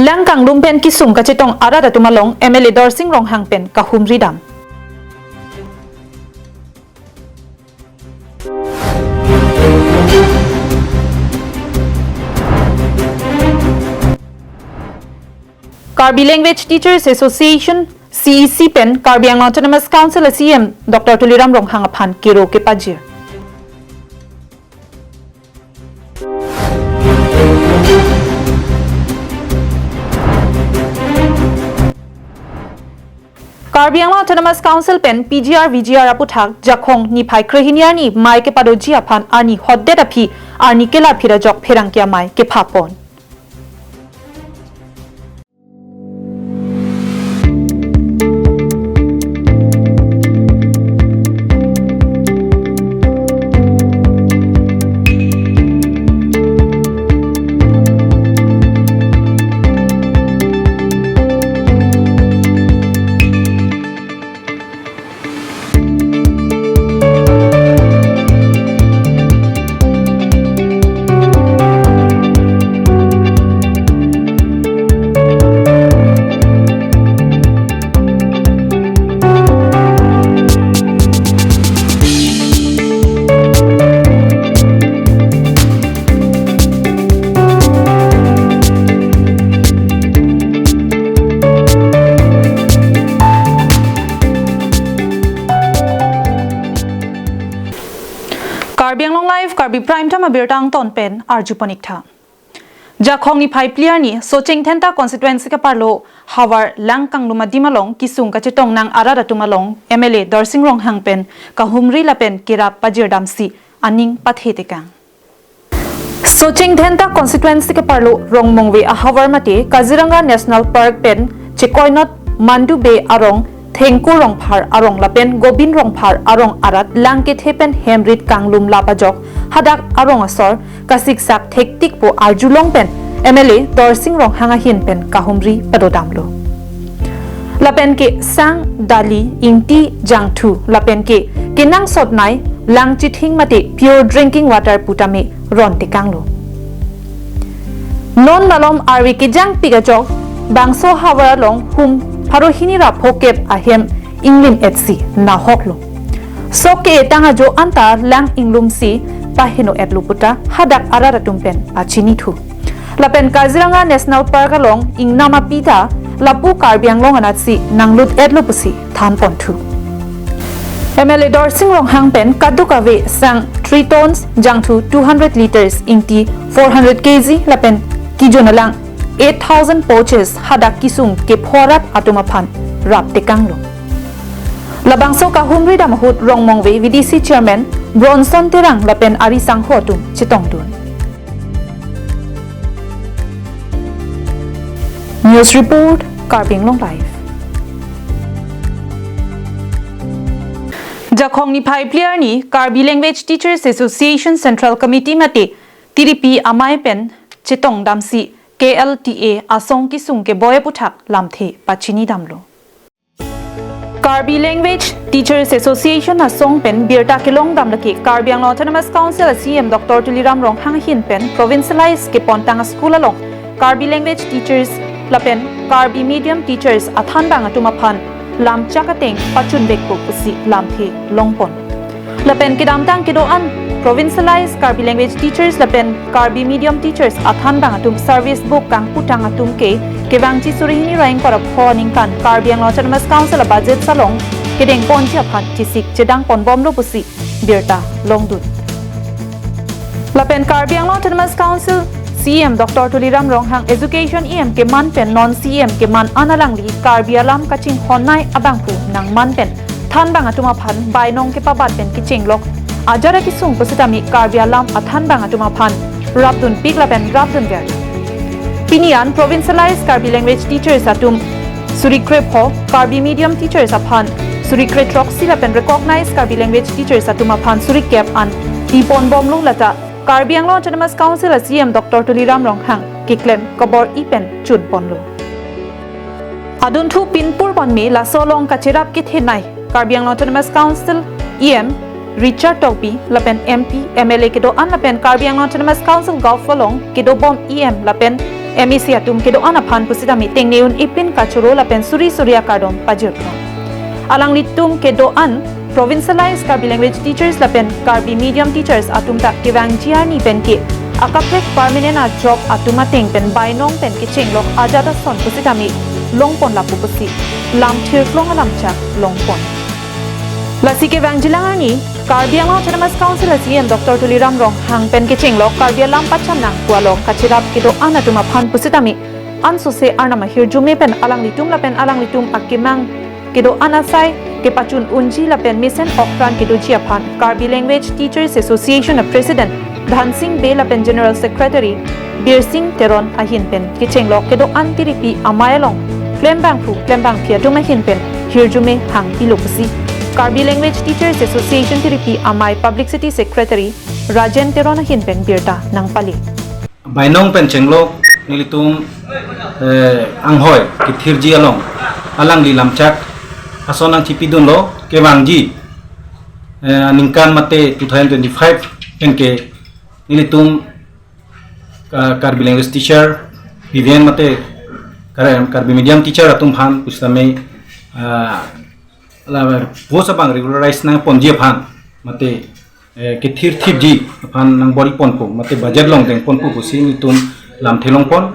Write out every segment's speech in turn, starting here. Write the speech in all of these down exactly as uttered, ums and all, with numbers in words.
Lang kanglum pen kisung kachetong arat atum along M L A Dorsing Ronghang pen kahumri dam. Karbi Language Teachers Association, C E C pen Karbi Anglong Autonomous Council a C E M Doctor Tuliram Ronghang aphan kero kepajir. Karbi Anglong Autonomous Council pen P G R V G R aputhak Jakhong niphai krehini arni mei kepadoji aphan arni hotdet aphi arni kela phira jok pherangke amei kephapon. Karbi Anglong Live, Karbi Prime Time abirta angton pen arjupon ik tha. Jakhong niphai phli arni Socheng Dhenta constituency keparlo havar Lang kanglum adim along kisung kachetong nang arat atum along M L A Dorsing Ronghang pen kahumri lapen kerap pajir damsi aning pathe tekang. Socheng Dhenta constituency keparlo Rongmongve ahavar mate Kaziranga National Park pen chekoinot Mandu Bey arong, Thengkur Rongphar arong lapen Gobin Rongphar arong arat lang kethe pen hemrit kanglum lap ajok hadak arong asor kasiksak thektik pu arjulong pen M L A Dorsing Ronghang ahin pen kahumri padodamlo. Lapen ke sang, dali, ingti, jangthu lapen ke kenangsot nei lang chithing mate pure drinking water pu tame ron tekanglo. Non malom arve kejangpik ajok bangso havar along hum pharo hini ra phokep ahem inglim etsi nahoklo. Sok ke-etang ajo anta lang inglumsi paheno etlo puta hadak arat atum pen pachinithu. Lapen Kaziranga National Park along ingnam api ta lapu Karbi Anglong anatsi nanglut etlo pusi thanponthu. M L A Dorsing Ronghang pen kadokave sang three tons, jangthu two hundred liters, ingti four hundred K G lapen kijun alang eight thousand pouches hadak kisung kepho arat atum aphan rap tekanglo. Labangso kahumri dam ahut Rongmongve V D C Chairman Bronson Terang lapen ari sangho atum chetongdun. News report, Karbi Anglong Live. Jakhong niphai phli arni Karbi Language Teachers Association Central Committee mate T D P amei pen chetong damsi K L T A asong kisung keboi aputhak lamthe pachini damlo. Karbi Language Teachers Association asong pen birta kelong dam lake Karbi Anglong Autonomous Council a C E M Doctor Tuliram Ronghang ahin pen provincialize kepontang school along Karbi Language Teachers lapen Karbi Medium Teachers athanbang atum aphan lamchak ateng pachunvekpo pusi lamthe longpon. Lapen kedamtang kedo-an provincialized Karbi language teachers lapen Karbi medium teachers athanbang atum service book kangputang atum ke kevangji suri hini ra ingkoi ra pho aningkan Karbi Anglong Autonomous Council a budget along kedengponji aphan chesik chedangponbomlo pusi birta longdun. Lapen Karbi Anglong Autonomous Council C E M Doctor Tuliram Ronghang, Education E M keman pen non C E M keman an alangli Karbi alam kachinghon nei abangphu nangman pen thanbang atum aphan bainong kepabat pen kechenglok ajat akesung pusitame Karbi alam athanbang atum aphan rapdunpik lapen rapdunver. Pini an provincialized Karbi language teachers atum suri krepho, Karbi medium teachers aphan suri krethroksi lapen recognized Karbi language teachers atum aphan suri kep an piponbomlo, lata Karbi Anglong Autonomous Council a C E M Doctor Tuliram Ronghang keklem kabor-i pen chunponlo. Adunthu pinpur ponme laso along kacherap kethenei Karbi Anglong Autonomous Council E M Richard Tokbi lapen M P, M L A kedo-an lapen Karbi Anglong Autonomous Council Golf along kedobom E M lapen M A C atum kedo-an aphan pusitame tengne un-ipin kachoro lapen suri suri akardom pajirpon. Alanglitum kedo-an provincialized Karbi language teachers lapen Karbi medium teachers atum ta kevangji arni penke akaprek permanent a-job atum ateng pen bainong pen kechenglok ajat ason pusitame longpon lapu pusi lamthirklong alamchak longpon. Lasi kevangjilang arni Karbi Anglong Autonomous Council a C E M Doctor Tuliram Ronghang pen kechenglok Karbi alam pachanang pu along kachirap kedo-an atum aphan pusitame ansose Arnam ahirjume pen alanglitum lapen alanglitum akemang kedo-an asai kepachun unji lapen mesen okran kedoji aphan Karbi Language Teachers Association a President Dhansing Bey lapen General Secretary Birsing Teron ahin pen kechenglok kedo-an tiripi amei along klembangphu klembangphi atum ahin pen hirjume hangpilo pusi Karbi Language Teachers Association tiripi amei Publicity Secretary Rajen Teron ahin pen birta nangpali. Bainong pen chenglok nelitum, eh, anghoi kethirji along alangli lamchak ason nangchipidunlo kevangji, eh, aningkan mate two thousand twenty-five penke nelitum, ah, Karbi language teacher, P V N mate Kar-, Karbi medium teacher atum aphan pusitame, ah, la post abang regularize nangponji aphan mate, eh, kethirthipji aphan nangbor-iponpo mate budget along dengponpo pusi nelitum lamthe longpon.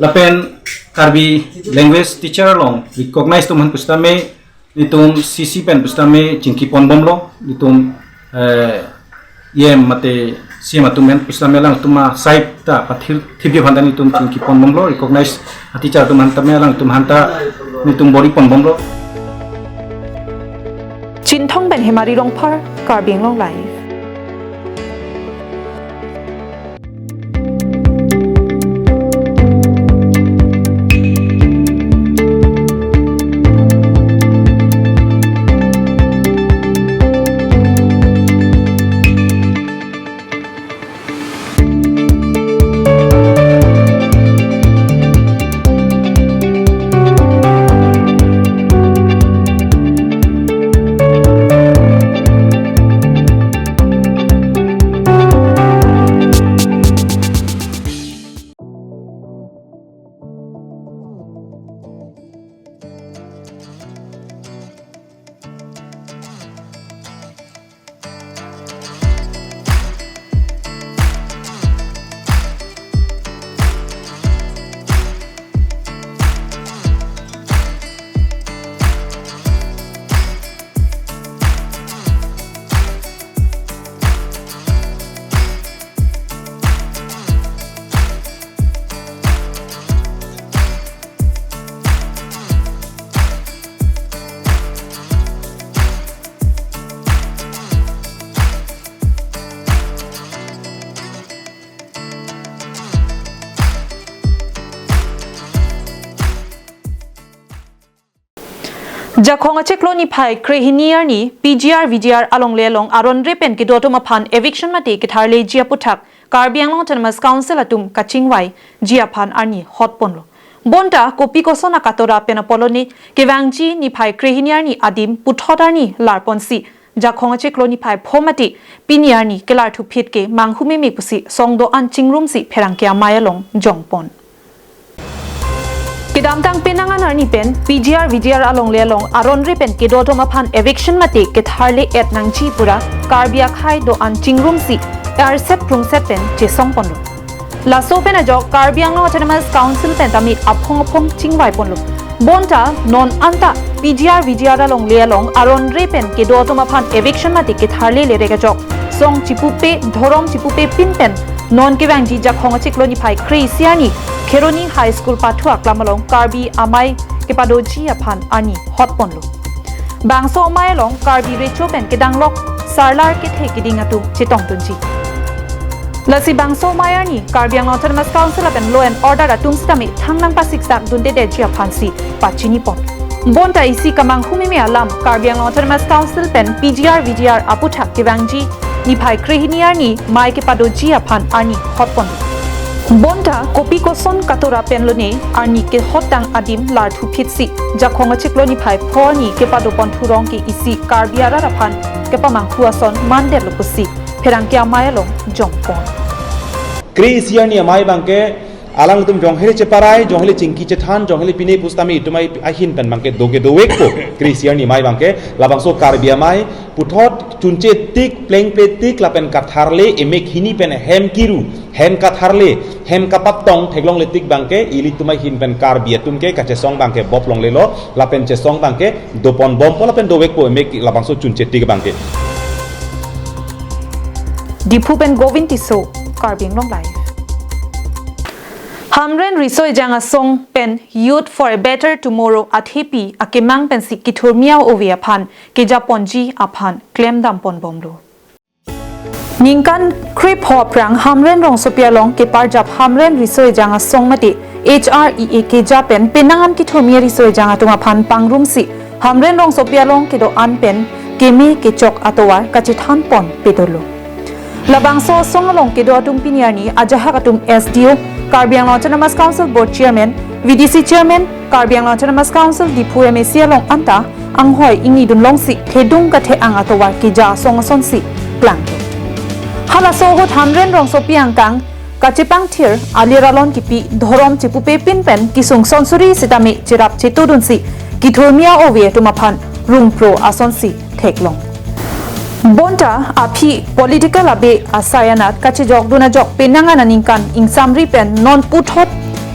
Lapen Karbi language teacher along recognize atum aphan pusitame nelitum C C pen pusitame chingkiponbomlo, nelitum, eh, E M mate C E M atum pen pusitame alangtum asai ta pathirthipji aphan ta nelitum chingkiponbomlo, recognize a-teacher atum aphan tame alangtum aphan ta nelitum bor-iponbomlo. Chinthong pen Hemari Rongphar, Karbi Anglong Live. Jakhong achiklo niphai krehini arni P G R V G R alongle along aron re pen kedo atum aphan eviction mate ketharleji aputhak Karbi Anglong Autonomous Council atum kachingvaiji aphan arni hotponlo. Bonta kopi koson akatora pen apotlo ne kevangji niphai krehini arni adim puthot arni larponsi Jakhong achiklo niphai pho mate pini arni kelarthuphit ke manghu meme pusi song do-an chingrumsi pherangke amei along jongpon. Kedamtang penang an arni pen P G R V G R alongle along aron re pen kedo atum aphan eviction mate ketharle-et nangji pura Karbi akhei do-an chingrumsi arset prungset pen chesongponlo. Laso pen ajok Karbi Anglong Autonomous Council pen tame aphong aphong chingvaiponlo. Bonta non anta P G R V G R alongle along aron re pen kedo atum aphan eviction mate ketharle lerek ajok song chipupe, dhorong chipupe pin pen non kevangji Jakhong achiklo niphai kre-isi arni Kheroni High School pathu aklam along Karbi amei kepadoji aphan arni hotponlo. Bangso amei along Karbi recho pen kedanglok sarlar kethe keding atum chetongdunji. Lasi bangso amei arni Karbi Anglong Autonomous Council lapen law and order atum sitame thangnang pasiksak dundedetji aphansi pachinipon. Bonta isi kemanghu meme alam Karbi Anglong Autonomous Council pen P G R V G R aputhak kevangji niphai krehini arni mei kepadoji aphan arni hotpon. Bonta kopi koson katora penlo ne arni kehotdang adim larthuphitsi Jakhong achiklo niphai pho arni kepadopon thurong ke isi Karbi arat aphan kepamanghu ason mandetlo pusi pherangke amei along jongpon. Kre-isi arni amei abangke Alangtum jongheli cheparai, jongheli chingki chethan, jongheli pine pusitame itum ai ahin pen abangke do ke dovekpo. Kre-isi arni amei abangke, labangso Karbi amei, puthot chunche tik, plengple tik, lapen katharle, emek hini pen hem kiru, hem katharle, hem kapatong theklongle tik abangke, ilitum ahin pen Karbi atum ke kachesong abangke bop longlelo, lapen chesong abangke, dopon bompo lapen dovekpo emek labangso chunche tik abangke. Diphu pen Govind Tisso, Karbi Anglong Live. Hamren Riso Ejang Asong pen Youth for a Better Tomorrow athepi akemang pensi kithurmi a-ove aphan kejaponji aphan klemdam ponbomlo. Ningkan krepho aphrang Hamren rongsopi along keparjap Hamren Riso Ejang Asong mate H R E A keja pen penang an kithurmi ariso ejang atum aphan pangrumsi Hamren rongsopi along kedo-an pen keme kechok atovar kachethan pon pedolo. Labangso asong along kedo atum pini arni ajahak atum S D O, Karbi Anglong Autonomous Council Board Chairman, V D C Chairman, Karbi Anglong Autonomous Council Diphu M A C along anta anghoi ingni dunlongsi thedung kathe-ang atovar keja asong asonsi klang. Halaso ahut Hamren rongsopi angkang kachepangthir, alir alon kipi, dhorom chepupepin pen kesung sonsuri sitame cherap chetudunsi kithurmi a-ove atum aphan rungpro asonsi theklong. Bonta aphi political abe asai anat kachejokdun ajok penang an aningkan ingsamri pen non puthot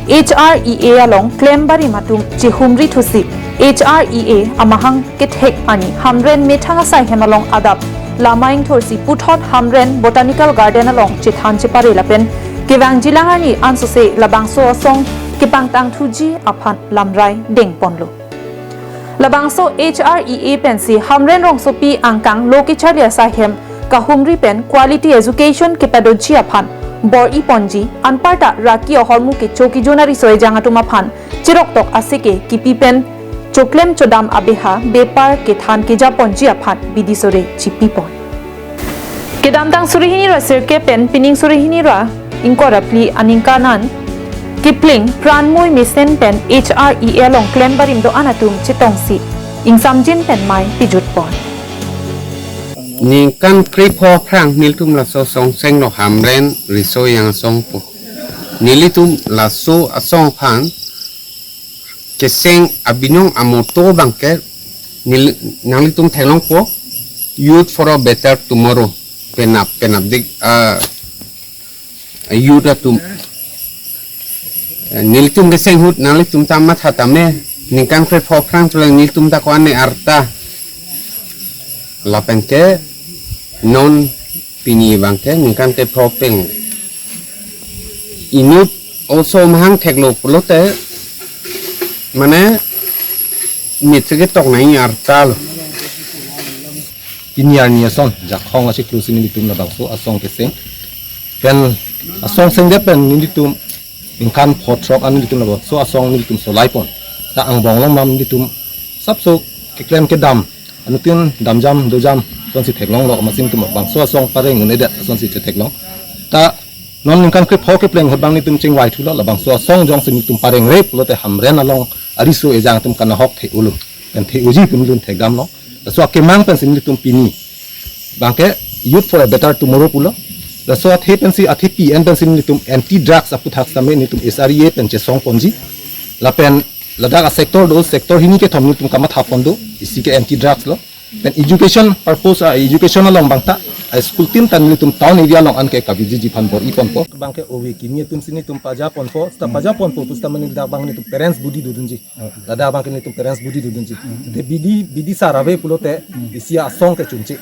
H R E A along klem barim atum chehumri thusi H R E A amahang kethek arni Hamren methang asai hem along adap lama ingthursi puthot Hamren Botanical Garden along chethan chepare lapen kevangjilang arni ansose labangso asong kepangtang thuji aphan lamrai dengponlo. Labangso H R E A pensi Hamren rongsopi angkang lo kecharli asai hem kahumri pen quality education kepadoji aphan bor-i ponji, anparta raki ahormu kecho kejun ariso ejang atum aphan cheroktok aseke kipi pen choklem chodam abeha bepar kethan kejaponji aphan bidi sore chipipon. Kedamtang suri hini ra sirkep pen pining suri hini ra ingkoi ra phli aningkan an kepling pranmui mesen pen H R E A along klem barim do-an atum chetongsi ingsamjin pen mei pejutpon. Ningkan krepho aphrang nelitum laso asong senglo Hamren Riso Ejang Asong pu. Nelitum laso asong aphan keseng abinong a-motto abangke neli, nanglitum theklongpo, Youth for a Better Tomorrow. Penap, penap dik, ah, youth atum. Eh, nelitum keseng ahut nanglitum ta matha tame, ningkan krepho aphrang tulang nelitum ta ko-an ne arta. Lapen ke non pini abangke ningkan krepho pen inut oso amahang theklo pulote mane metric ketok nangji arta lo. Pini arni ason Jakhong achiklo si nelitum labangso asong keseng pen asong sengdet pen nelitum ningkan pho throk an nelitum labangso asong nelitum solai pon. Ta angbong along mam nelitum sapso keklem kedam anuttin damjam dojam asonsi theklonglo, amatsi nelitum labangso asong pareng un-edet asonsi chetheklong. Ta non ningkan krepho kepleng ahut abang nelitum chingvai thulo, labangso asong jongsi nelitum pareng rep pulote Hamren along ariso ejang atum kanahok the-olo, kan the-oji pu nelitum thekdamlo. Laso akemang pensi nelitum pini abangke Youth for a Better Tomorrow pulo. Laso athe pensi, athepi en pensi nelitum anti drugs aputhak sitame nelitum H R E A pen chesong ponji. Lapen ladak a-sector do, sector hini kethom nelitum kamatha pon do, isi ke anti drugs lo. Pen education purpose, ah, education along abang ta, ah, school tin ta nelitum town area along anke kavijiji aphan bor-i ponpo. Abangke ove kimi atum si nelitum paja ponpo, seta paja ponpo pusitame neli dak abang nelitum parents body dodunji. Ladak abangke nelitum parents body dodunji. Te bidi, bidi sar ave pulote isi asong ke chunche.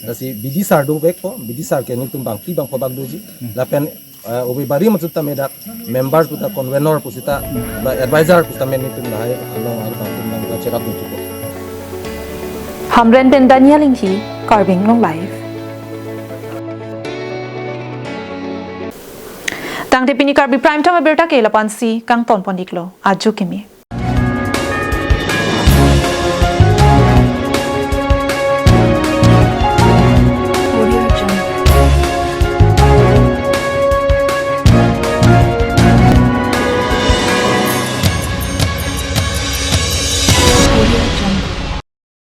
Lasi bidi sar dovekpo, bidi sar ke nelitum bangphli bangpho bak doji. Lapen, eh, ove barim atum tame dak member puta convenor pusita, ba advisor pusitame nelitum lahai along along atum nang cherapdun thupo. Hamren pen Daniel Inghi, Karbi Anglong Live. Tangte pini Karbi Prime Time abirta ke lapu-ansi kangton pon-iklo. Ajo keme.